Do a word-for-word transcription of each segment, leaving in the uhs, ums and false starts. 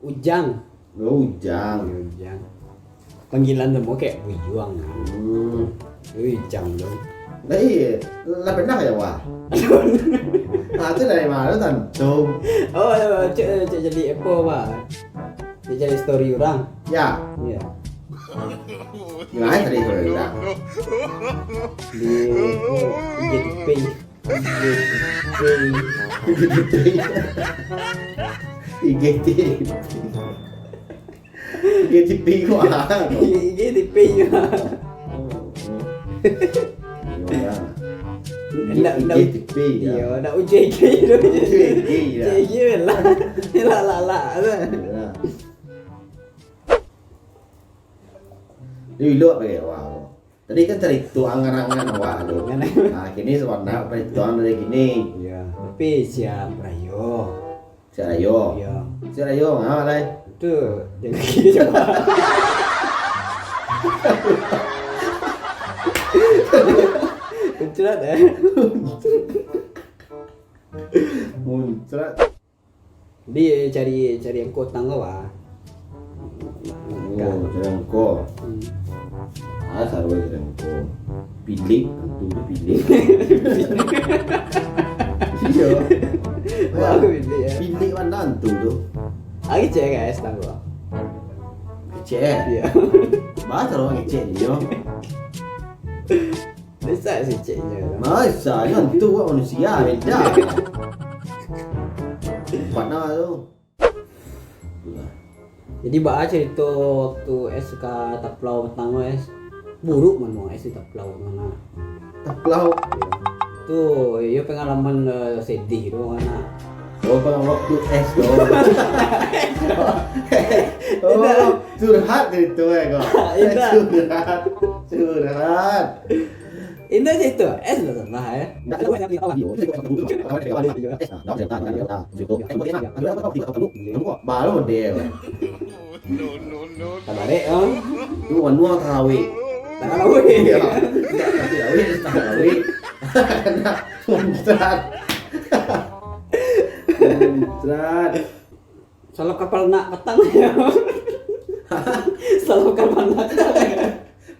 Ujang. Oh, Ujang. Ujang. Panggilan tu mau kayak Buyuang. Hmm. Ujang tu. Lah iya, lah pernah ya wah. Ah, tu dari mana tantu? Oh, cek cek jadi apa, Pak? Cek jadi story orang. Ya, Iya. gimana tadi kalau tidak? Di I G T V. I G T V. I G T V kok ah. I G T V juga. Iya. Ndak, ndak, I G T V ya. Iya, ndak U J G tu. U J G ya. U J G lah. Lah lah lah. Iya. Di luar pakai wah. Tadi kan cerita angan-angan wah tu. Angan. Nah, kini sebenarnya cerita dari kini. Iya, tapi siap rayo. Si Rayo. Iya. Si Rayo ngapa lai? Tu dia lagi dia coba. Muncrat eh. Muncrat. Dia cari cari angkot tangga wah. Oh, cari angkot. Hmm. Ah, sarua cari angkot. Pilik, hantu tu pilik. Iya. Wah, pilik ya. Pilik mana hantu tu? Lagi cek guys tangga. Kecek. Iya. Bahasa orang kecek ni yo. Bisa sih ceknya. Masa ni hantu buat manusia beda. Mana tu? Jadi baa cerita waktu S ka Taplau pertama S. Buruk mano S di Taplau mano. Taplau. Tu iyo pengalaman eh, sedih tu mano. Oh, bang waktu S tu. Oh, curhat cerita eh kau. Indah. Curhat. Curhat. Indah cerita S lah salah eh. Baru dia. Tabarek ah. Tu wanua tarawih. Tarawih. Iya. Tarawih, tarawih. Kena muncrat. Muncrat. Salah kapal nak patang. Salah kapal nak patang.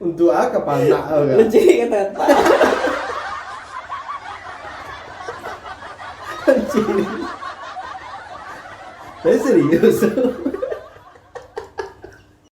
Untuk apa panak kau kan? Leceh kata-kata. Anjing. Tapi serius.